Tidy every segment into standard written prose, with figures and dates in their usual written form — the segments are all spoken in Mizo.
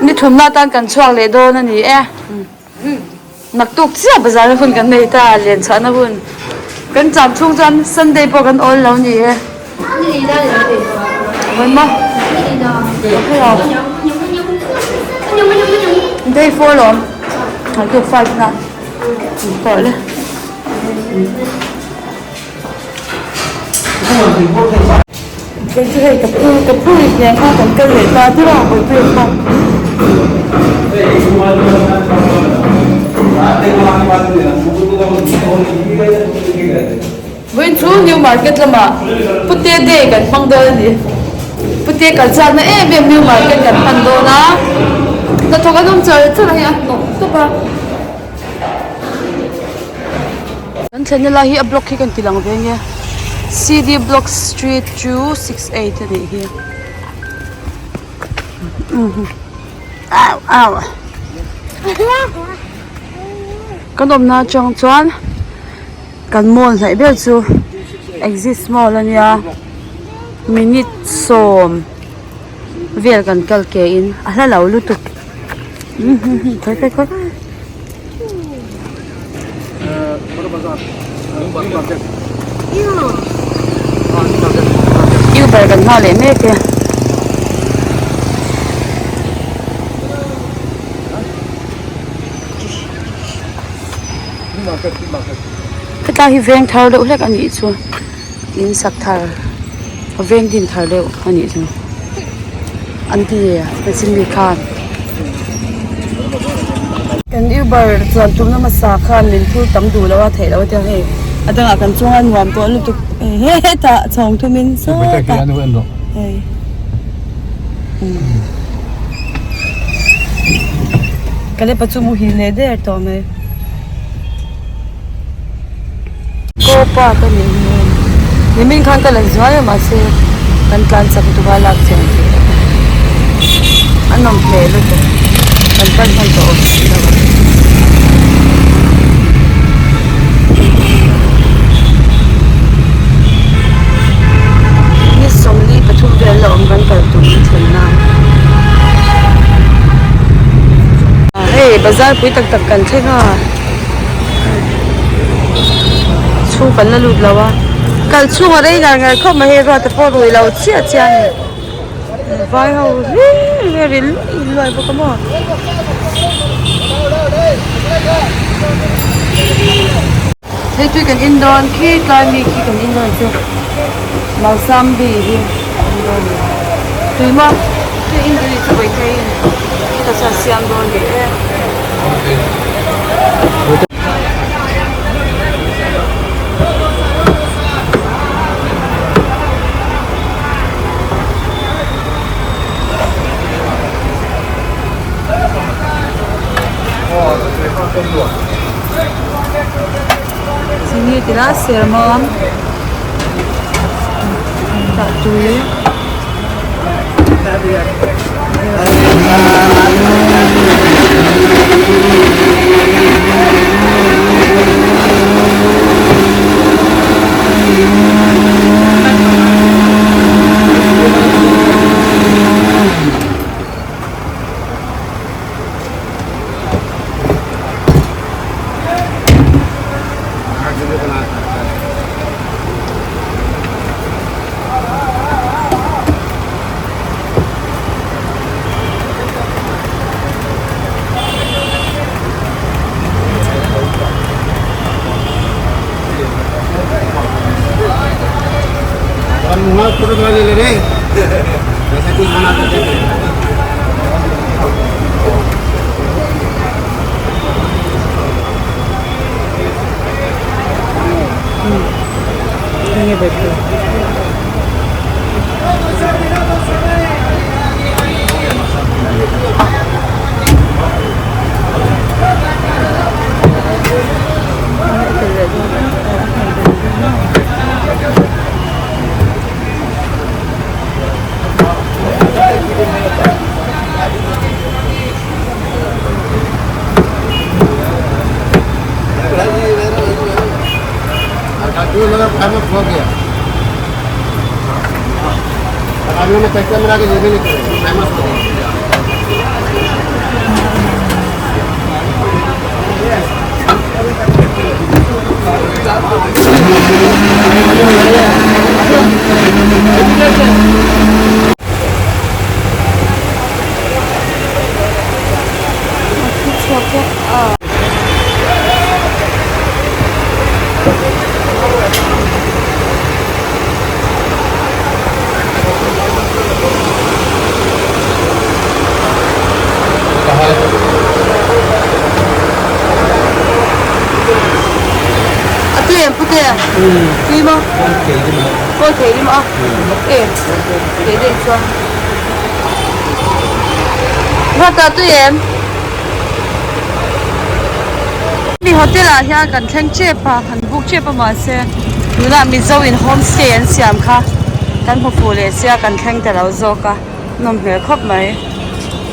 Ni thumna atan kan chhuak leh dawn a ni e. Naktuk chiah bazar na hun kan nei ta, len chhuahna hun. Kan cham chhung chuan Sunday pawh kan awl lo ni e. Vawi maw? Day 4 lawm. Naktuk 5 na. Tawh le. Kei chu hei ka pu ka pu in nen khan kan kal leh ta tir a bawihpui ang kha. Vawiin chu New Market lamah Pute Day kan hmang dawn a ni. Pute kal chakna em em New Market kan hman dawn a, hnathawk an awm char char a hei a hnawk tawp a. Kan thlenna lai hi a block hi kan ti lang ve nge CD block street 268 a nih hi au au kan awmna atang chuan kan mall hnaih ber chu exist mall a nia minute sawm vel kan kal ke in a hla lo lutuk khawi khawi khawi. Uber kan nghah leh mek e. Hetlai hi veng thar deuh hlek a nih chu in sak thar veng din thar deuh a nih chu an ti a chimni khan. Kan Uber chuan tumna hmasa khan min phur tam duh lo a theih loh a tia hei a dangah kan chuang a nuam tawh lutuk hetah chhawng thumin sawtah hei ka lepa chu muhil leh der tawh mai. Ko park a nih hmel nimin khan ka la zuai a mahse kan tlan chak tuk a lak chian theih loh a nawm hmel lutuk kan pan hman tawh awm si lo a. Ni 43 vel la awm kan kal tum thlen nan hei bazar pui tak tak kan thleng a. Chhung kan la lut lo a kal chhung a rei ngar ngar khawp mai hei ruat te pawh rui lo chiah chiah a ni vai ho hlir hi a ri luai luai bawk a maw. Hei tui kan in dawn khi tlai mi khi kan in dawn chu Mausambi hi kan in dawn a ni tui maw tui in tui chu vawi in khitah chuan siam dawn ni e. Chini ti la sermawm tah tui. A tui em pute tui maw kawl thei rim a e thei daih chuan Ruata tui em mi hotel ah hian kan thleng tep a kan book tep a mahse tunah Mizo in homestay an siam kha kan hmu fuh leh sia kan thleng ta lo zawk a nawm hmel khawp mai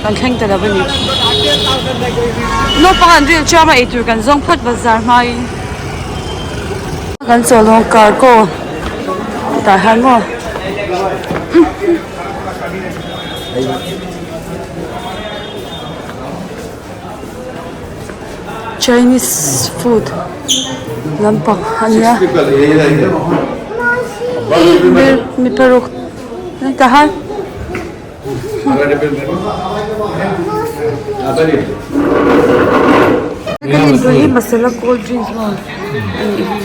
kan thleng ta lo a ni naupang an ril chiam a eitur kan zawng phawt bazar hmain kan chawlhawng cargo tah hian maw. Chinese food lampang a nia mi paruk tah hian kan intur hi masala cold drinks maw a nih hi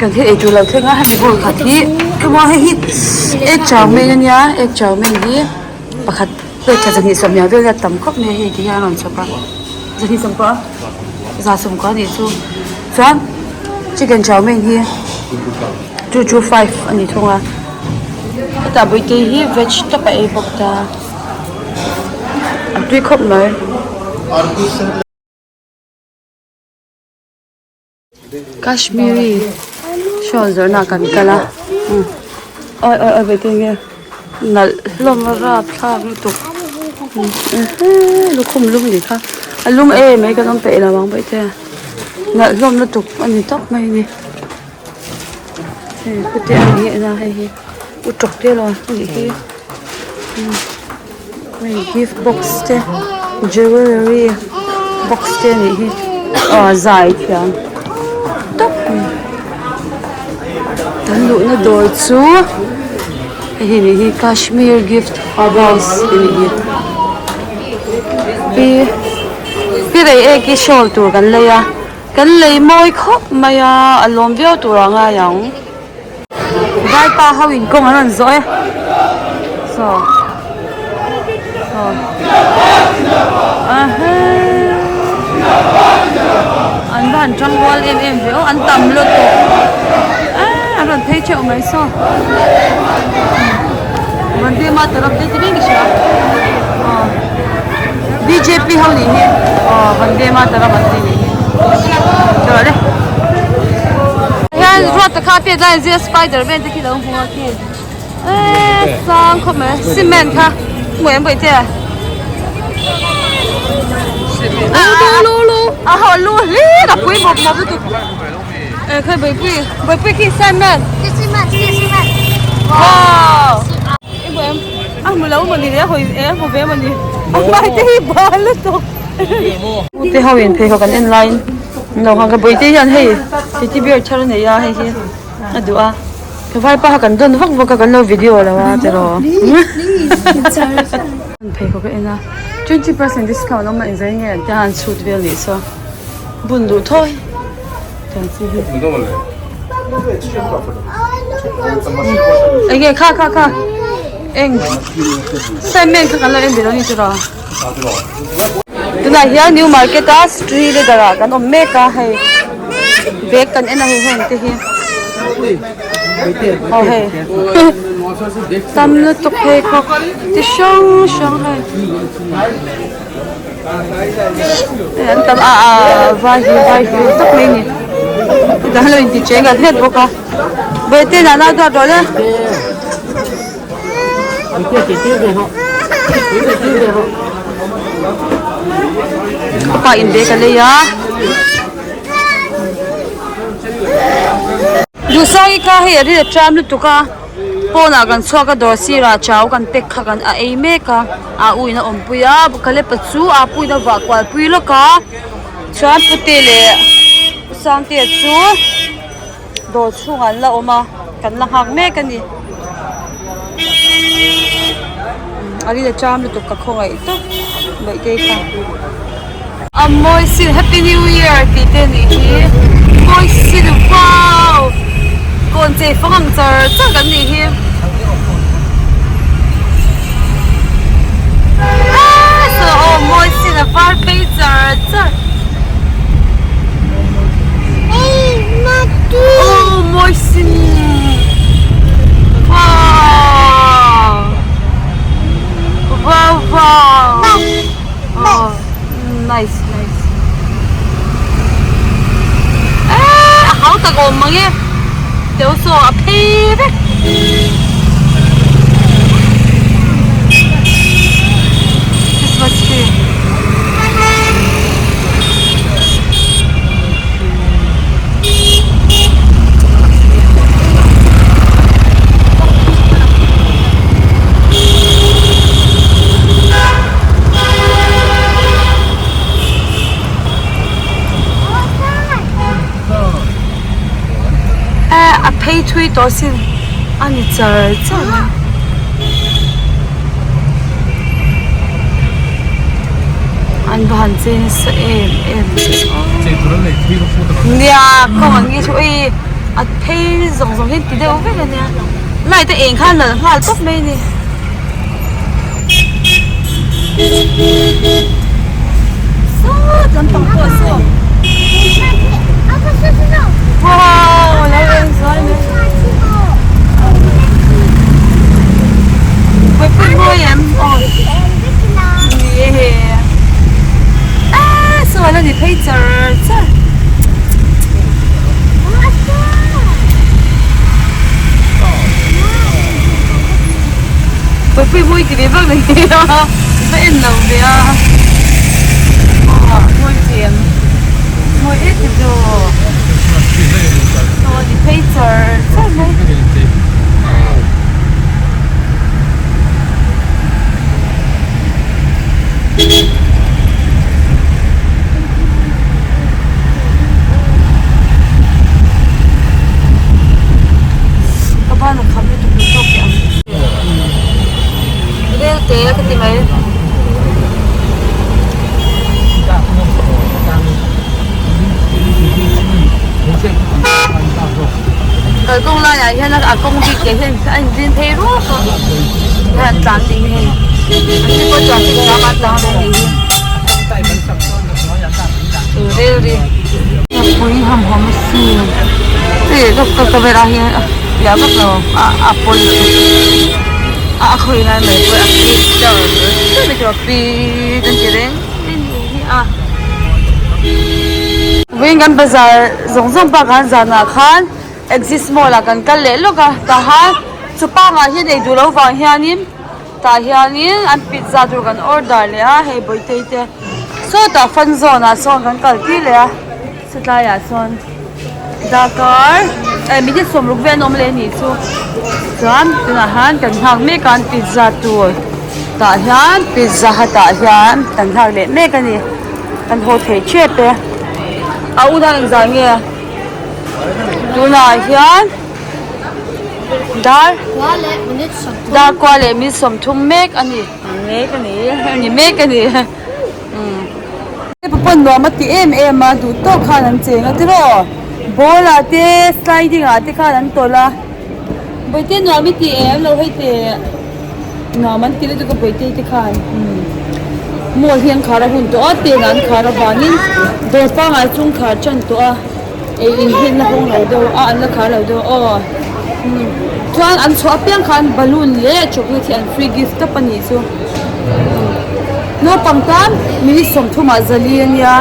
Kan thil eitur lo thleng a hemi bawng khat hi emaw hei hi egg chow mein ania egg chow mein hi pakhat plate khat zahnih sawmhnih vel a tam khawp mai a hei ti hian a rawn chhawp a zahnih sawmkua za sawmkua anih chu chuan chicken chow mein hi two two five a ni thung a hetah bawihte hi veg tawp a ei bawk ta a tui khawp mai. Kashmiri shawl zawrhna ah kan kal a awi awi awi vei nge nalh hlawm a rapthlak lutuk lukhum lum ni kha a lum em mai kan awm peih lo ang bawihte nalh hlawm lutuk a ni tawp mai a ni hei khute a ni a hei hi utawk te lo a nih hi hei gift box te jewellery box te a nih hi aw zai thiam tak mai kan luhna dawr chu hei hi nih hi kashmir gift house a nih hi pi pi rei ek hi shawl tur kan lei a kan lei mawi khawp mai a a lawm viau tur a ngai ang. Vaipa ho in kawng an rawn zawh e saw saw an va han tang rual em em ve aw an tam lutuk eee an rawn phei theuh mai saw Vande Mataram te ti reng ka hria aw bjp ho nih hi aw Vande Mataram an ti nih hi chawh le. Hian ruat kha pian lai zia spider man te khi lo hmu a khi eee sang khawp mai cement kha hmu em bawih che lu lu a ho lu hlir a pui mawp mawp lutuk e khawi bawihpui bawihpui khi cement wow i hmu em a hmu lo mawni le a hawi e a hmu ve mawni a hmai te hi bal lutuk te ho in pheikhawk an en laiin. Lo nghak a bawihte hian hei teddy bear thar a nei a hei hi a duh a ka vaipa kha kan dawn vak vak a kan lo video lo a tiraw pheikhawk a en a 20% discount awm a inzai nge an tia an chhut vel nih chu bun duh thawi tiang chi hi enge kha kha kha eng cement kha kan lo en ve lo ni tiraw. Tunah hian new market a street leader ah kan awm mek a hei bag kan en a hei heng te hi aw hei tam lutuk pheikhawk chi hrang hrang hei hei an tam a a vai hi vai hi tak mai a ni hetah hian lo inti cheng at het bawk a bawihte nana duat rawh le. Pa in bag a lei a Duhsaki kha hei a ri a tram lutuk a. Pawnah kan chhuak a dawr sirah chau kan pack kha kan a ei mek a a u in a awmpui a Kalepa chu a pu in a vah kual pui lawk a chuan pute leh pu Sangtea chu dawr chhungah an la awm a kan la nghak mek a ni a ri a cham lutuk ka khawngaih tawp Bawihtei kha. A mawi sin happy new year tih te anih hi mawi sin wow kawn chei fang ang char char kan nih hi aaa saw aw mawi sin a var phei char char aw mawi sin wow wow wow. Nice nice eee a hau tak awm mang e teu saw a phei vek Christmas tree a phei thui tawh sin a ni char char mai an va han chei nasa em em nia kawng an nge chu ei a phei zawng zawng hi an ti deuh vek a nia light a eng khan a nalh nghal tawp mai a ni. Sawt lampang pawh saw wow lo eng zual mai Pui mawi em aw ni e he ah saw ala ni phei char char. Pui mawi ti ve vak nei a va en lo ve a aw mawi ti em mawi em ti chu aw ni phei char char mai. Ka ban a kham lutuk lo tawk teh ang. Rel te ka ti mai. Kalkawng laiah hian a kawng bik te hian a inzin phei ruak a hei an tlan ding hei an ni pawh traffic jam a tlang ve anih hi rel ri pui ham ham a sin hei ka camera hi a fiah vak lo a a pawi lutuk a a khawi lai mai pawh a pi char char a pi an ti reng mai anih hi a. Vawiin kan bazar zawng zawng bakah an zanah khan Axis Mall ah kan kal leh lawk a tahan chu pangah hian ei duh loh vang hianin tah hianin an pizza tur kan order leh a hei bawihte te sawtah fun zone ah sawn kan kal tir leh a chulaiah sawn darkar eh minute sawmruk vel an awm leh a nih chu chuan tunah hian kan nghak mek a an pizza tur tah hian pizza hut ah hian kan nghak leh mek a ni. Kan haw thei tep e. A u dan engzah nge? Tunah hian dar dar kua leh minute 30 mek a ni. Mek a ni a ni mek a ni. Hepa pawn nuam a ti em em a duh tawk khan an cheng a tiraw. Ball ah te sliding ah te khan an tawlh a. Bawihte nuam i ti em lo hei teh nuam an ti lutuk a bawihte te khan mall hi an khar a hun tawh a ten ah an khar avangin dawr pangai chung khar tan tawh a ei in hi an la hawng lo deuh a an la khar lo deuh aw chuan an chhuah apiang khan balloon leh chocolate hi an free gift tawp a nih chu naupang tan minute 30 ah zali a nia.